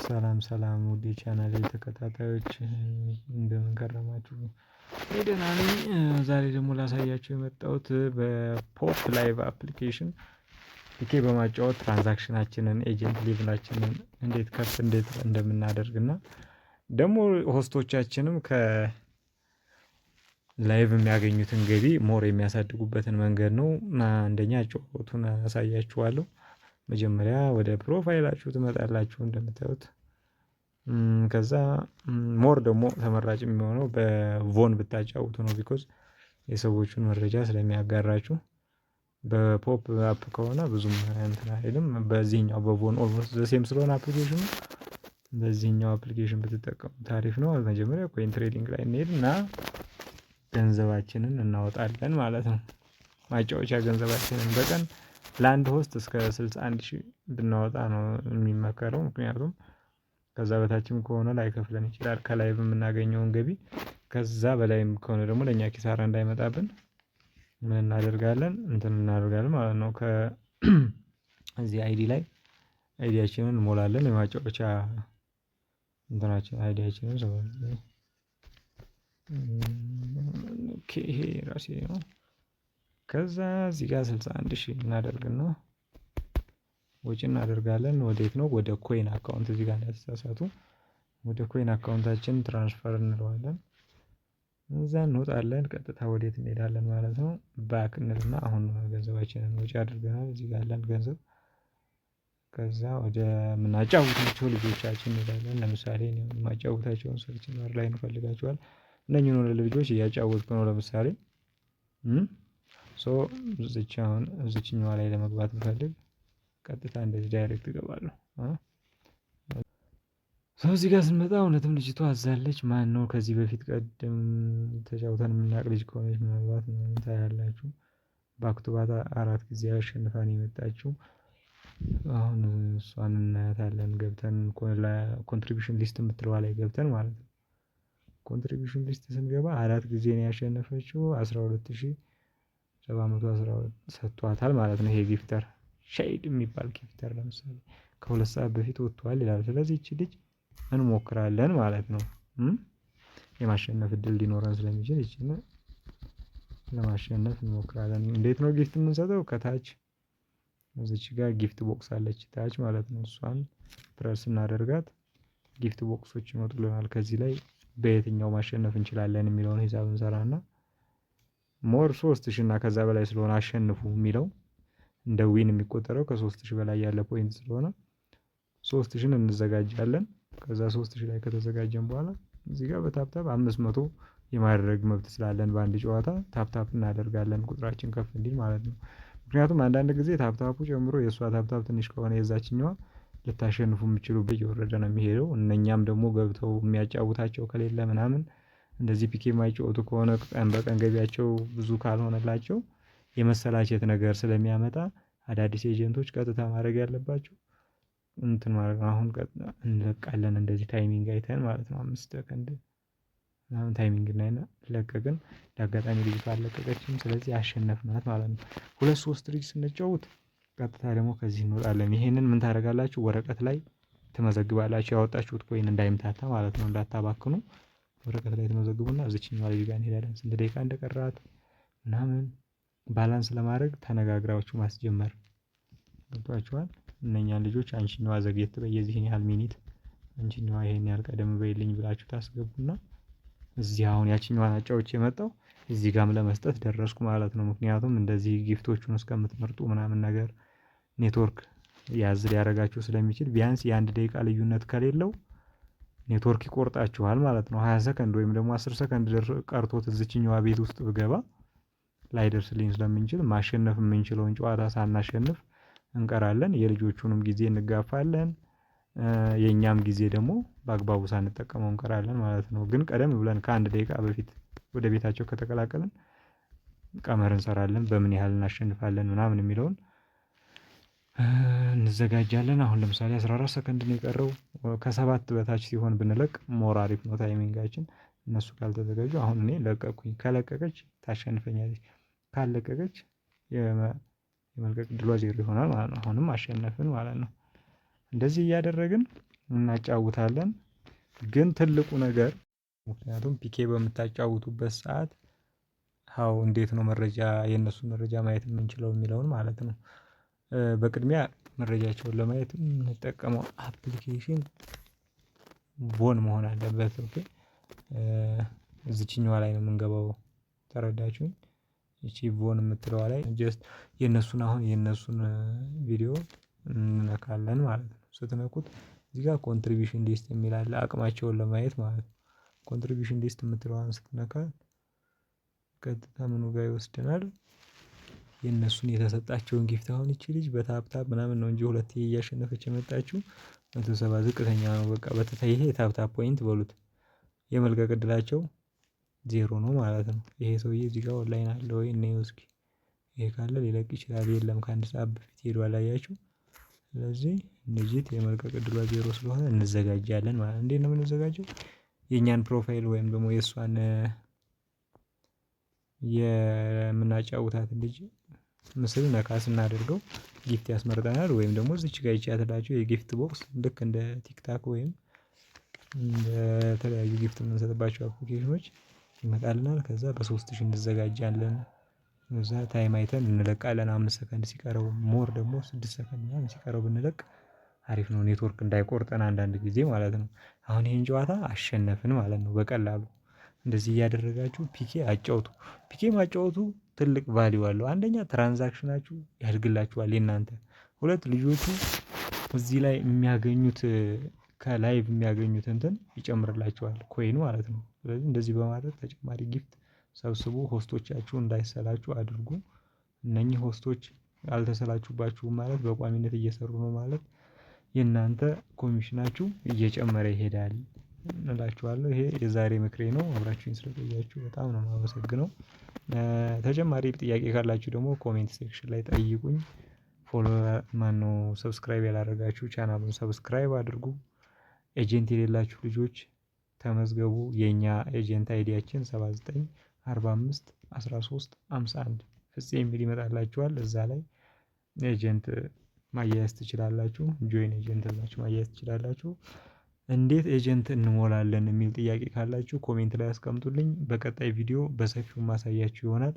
ሰላም ሰላም ውድ የቻናሌ ተከታታዮች፣ እንደምን ከረማችሁ? እኔ ደህና ነኝ። ዛሬ ደግሞ ላሳያችሁ የመጣሁት በ Poppo Live application PK በማጫወት transaction ኣችንን፣ agent level ኣችንን እንዴት ከፍ እንዴት እንደምናደርግ እና ደግሞ host ኦቻችንም ከ live የሚያገኙትን ገቢ more የሚያሳድጉበትን መንገድ ነው። አንደኛ ጨዋታውን አሳያችኋለሁ። መጀመሪያ ወደ profile ኣችሁ ትመጣላችሁ እንደምታዩት። ከዛ more ደግሞ ተመራጭ የሚሆነው በ phone ብታጫውቱ ነው፣ because የሰዎቹን መረጃ ስለሚያጋራችሁ። በ Poppo app ከሆነ ብዙም እንትን አይልም። በዚህኛው በ phone almost the same ስለሆነ application ኑ በዚህኛው application ብትጠቀሙት አሪፍ ነው። መጀመሪያ coin trading ላይ እንሄድና ገንዘባችንን እናወጣለን ማለት ነው። ማጫወቻ ገንዘባችንን በቀን ለአንድ host እስከ 61,000 ብናወጣ ነው የሚመከረው። ምክንያቱም ከዛ በታችም ከሆነ ላይከፍለን ይችላል ከ live የምናገኘውን ገቢ። ከዛ በላይም ከሆነ ደግሞ ለእኛ ኪሳራ እንዳይመጣብን ምን እናደርጋለን፣ እንትን እናደርጋለን ማለት ነው። ከዚህ ID ላይ ID ያችንን እንሞላለን፣ የማጫወቻ እንትናችን ID ያችንን። Okay፣ ይሄ ራሴ ነው። ከዛ እዚህ ጋር 61,000 እናደርግና ወጪ እናደርጋለን። ወዴት ነው? ወደ coin account። እዚህ ጋር እንዳትሳሳቱ። ወደ coin account ኣችን transfer እንለዋለን። እዛ እንወጣለን። ቀጥታ ወዴት እንሄዳለን ማለት ነው? Back እንልና አሁን ገንዘባችንን ወጪ አድርገናል። እዚህ ጋር ያለን ገንዘብ፣ ከዛ ወደ ምናጫውታቸው ልጆቻችን እንሄዳለን። ለምሳሌ እኔ የማጫውታቸውን search bar ላይ እንፈልጋቸዋለን። እነኚህን ሁለት ልጆች እያጫወትኩ ነው። ለምሳሌ so እዚች አሁን እዚችኛዋ ላይ ለመግባት ብፈልግ ቀጥታ እንደዚህ direct እገባለሁ። So እዚህ ጋር ስንመጣ እውነትም ልጅቷ አዛለች። ማን ነው? ከዚህ በፊት ቀደም ተጫውተን የምናውቅ ልጅ ከሆነች ምናልባት ምን ታያላችሁ። Back to back አራት ጊዜ አሸንፋን የመጣችው፣ አሁን እሷን እናያታለን። ገብተን contribution list የምትለዋ ላይ ገብተን ማለት ነው። Contribution list ስንገባ አራት ጊዜ ነው ያሸነፈችው፣ 12,712 ሰጥቷታል ማለት ነው። ይሄ gifter ሻይድ የሚባል gifter ለምሳሌ ከ2 ሰዓት በፊት ወጥቷል ይላል። ስለዚህ ይቺ ልጅ እንሞክራለን ማለት ነው። የማሸነፍ እድል ሊኖረን ስለሚችል ይቺን ለማሸነፍ እንሞክራለን። እንዴት ነው gift የምንሰጠው? ከታች እዚች ጋር gift box አለች ታች ማለት ነው። እሷን ፕረስ እናደርጋት gift box ኦች ይመጡልናል። ከዚህ ላይ በየትኛው ማሸነፍ እንችላለን የሚለውን ሂሳብ እንሰራና more 3,000 እና ከዛ በላይ ስለሆነ አሸንፉ የሚለው፣ እንደ win የሚቆጠረው ከ3,000 በላይ ያለ point ስለሆነ 3,000ን እንዘጋጃለን። ከዛ 3,000 ላይ ከተዘጋጀን በኋላ እዚህ ጋር በ tap tap 500 የማድረግ መብት ስላለን በአንድ ጨዋታ tap tap እናደርጋለን፣ ቁጥራችን ከፍ እንዲል ማለት ነው። ምክንያቱም አንዳንድ ጊዜ tap tap ኡ ጨምሮ የእሷ tap tap ትንሽ ከሆነ የዛችኛዋ ልታሸንፉ የምትችሉበት እየወረደ ነው የሚሄደው። እነኛም ደግሞ ገብተው የሚያጫውታቸው ከሌለ ምናምን፣ እንደዚህ PK የማይጫወቱ ከሆነ፣ ቀን በቀን ገቢያቸው ብዙ ካልሆነላቸው የመሰላቸት ነገር ስለሚያመጣ አዳዲስ agent ኦች ቀጥታ ማድረግ ያለባቸው እንትን ማለት ነው። አሁን እንለቃለን እንደዚህ timing አይተን ማለት ነው። 5 ሰከንድ ምናምን timing እናይና ለቀቅን። ለአጋጣሚ ልጅቷ አልለቀቀችም። ስለዚህ አሸነፍናት ማለት ነው። ሁለት ሶስት ልጅ ስንጫወት ቀጥታ ደግሞ ከዚህ እንወጣለን። ይሄንን ምን ታደርጋላችሁ? ወረቀት ላይ ትመዘግባላችሁ፣ ያወጣችሁት coin እንዳይምታታ ማለት ነው፣ እንዳታባክኑ። ወረቀት ላይ ትመዘግቡና እዚችኛዋ ልጅ ጋር እንሄዳለን። ስንት ደቂቃ እንደቀራት ምናምን balance ለማድረግ ተነጋግራችሁ ማስጀመር ገብቷችኋል። እነኛን ልጆች አንቺኛዋ ዘግየት በይ የዚህን ያህል minute፣ አንቺኛዋ ይሄን ያህል ቀደም በይልኝ ብላችሁ ታስገቡና እዚህ አሁን ያቺኛዋን አጫውቼ የመጣው እዚህ ጋርም ለመስጠት ደረስኩ ማለት ነው። ምክንያቱም እንደዚህ gift ኦቹን እስከምትመርጡ ምናምን ነገር ኔትወርክ ያዝ ሊያደርጋችሁ ስለሚችል ቢያንስ የ1 ደቂቃ ልዩነት ከሌለው ኔትወርክ ይቆርጣችኋል ማለት ነው። 20 ሰከንድ ወይም ደግሞ 10 ሰከንድ ቀርቶት እዚችኛዋ ቤት ውስጥ ብገባ ላይደርስልኝ ስለምንችል ማሸነፍ የምንችለውን ጨዋታ ሳናሸንፍ እንቀራለን። የልጆቹንም ጊዜ እንጋፋለን። የእኛም ጊዜ ደግሞ በአግባቡ ሳንጠቀመው እንቀራለን ማለት ነው። ግን ቀደም ብለን ከ1 ደቂቃ በፊት ወደ ቤታቸው ከተቀላቀልን ቀመር እንሰራለን፣ በምን ያህል እናሸንፋለን ምናምን የሚለውን እንዘጋጃለን። አሁን ለምሳሌ 14 ሰከንድ ነው የቀረው፣ ከሰባት በታች ሲሆን ብንለቅ more አሪፍ ነው timing ኣችን። እነሱ ካልተዘጋጁ፣ አሁን እኔ ለቀቅኩኝ፣ ከለቀቀች ታሸንፈኛለች፣ ካልለቀቀች የመልቀቅ እድሏ ዜሮ ይሆናል ማለት ነው። አሁንም አሸነፍን ማለት ነው። እንደዚህ እያደረግን እናጫውታለን። ግን ትልቁ ነገር ምክንያቱም PK በምታጫውቱበት ሰዓት how እንዴት ነው መረጃ የእነሱን መረጃ ማየት የምንችለው የሚለውን ማለት ነው። በቅድሚያ መረጃቸውን ለማየት የምንጠቀመው application Von መሆን አለበት። Okay፣ እዚችኛዋ ላይ ነው የምንገባው። ተረዳችሁኝ? ይቺ Von የምትለዋ ላይ just የእነሱን አሁን የእነሱን ቪዲዮ እንነካለን ማለት ነው። ስትነኩት እዚህ ጋር contribution list የሚል አለ፣ አቅማቸውን ለማየት ማለት ነው። Contribution list የምትለዋን ስትነካ ቀጥታ ምኑ ጋር ይወስደናል? የእነሱን የተሰጣቸውን gift። አሁን ይቺ ልጅ በ tap tap ምናምን ነው እንጂ ሁለቴ እያሸነፈች የመጣችው 170 ዝቅተኛ ነው። በቃ በተታ ይሄ የ tap tap point በሉት፣ የመልቀቅ እድላቸው 0 ነው ማለት ነው። ይሄ ሰውዬ እዚህ ጋር ኦንላይን አለ ወይ እንየው እስኪ። ይሄ ካለ ሊለቅ ይችላል። የለም፣ ከአንድ ሰዓት በፊት ሄዷል፣ አያችሁ። ስለዚህ ልጅት የመልቀቅ እድሏ 0 ስለሆነ እንዘጋጃለን ማለት ነው። እንዴት ነው የምንዘጋጀው? የእኛን profile ወይም ደግሞ የእሷን የምናጫውታትን ልጅ ምስል ነካ ስናደርገው gift ያስመርጠናል። ወይም ደግሞ እዚች ጋር ይቻትላችሁ የ gift box ልክ እንደ TikTok ወይም የተለያዩ gift የምንሰጥባቸው application ኖች ይመጣልናል። ከዛ በ3000 እንዘጋጃለን። እዛ time አይተን እንለቃለን። 5 ሰከንድ ሲቀረው፣ more ደግሞ 6 ሰከንድ ምናምን ሲቀረው ብንለቅ አሪፍ ነው። ኔትወርክ እንዳይቆርጠን አንዳንድ ጊዜ ማለት ነው። አሁን ይሄን ጨዋታ አሸነፍን ማለት ነው በቀላሉ። እንደዚህ እያደረጋችሁ PK አጫውቱ። PK ማጫወቱ ትልቅ value አለው። አንደኛ transaction ናችሁ ያድግላችኋል የእናንተ። ሁለት ልጆቹ እዚህ ላይ የሚያገኙት ከ live የሚያገኙት እንትን ይጨምርላቸዋል coin ማለት ነው። ስለዚህ እንደዚህ በማድረግ ተጨማሪ gift ሰብስቡ፣ host ኦቻችሁ እንዳይሰላችሁ አድርጉ። እነኚህ host ኦች አልተሰላቹባችሁም ማለት በቋሚነት እየሰሩ ነው ማለት፣ የእናንተ ኮሚሽናችሁ እየጨመረ ይሄዳል እላችኋለሁ። ይሄ የዛሬ ምክሬ ነው። አብራችሁኝ ስለቆያችሁ በጣም ነው የማመሰግነው። ተጨማሪ ጥያቄ ካላችሁ ደግሞ comment section ላይ ጠይቁኝ። Follow ማነው subscribe ያላደረጋችሁ ቻናሉን subscribe አድርጉ። Agent የሌላችሁ ልጆች ተመዝገቡ። የኛ agent ID ያችን 79 45 13 51 ፍፄ የሚል ይመጣላችኋል። እዛ ላይ agent ማያያዝ ትችላላችሁ። Join agent ብላችሁ ማያያዝ ትችላላችሁ። እንዴት agent እንሞላለን የሚል ጥያቄ ካላችሁ comment ላይ አስቀምጡልኝ። በቀጣይ ቪዲዮ በሰፊው ማሳያችሁ ይሆናል።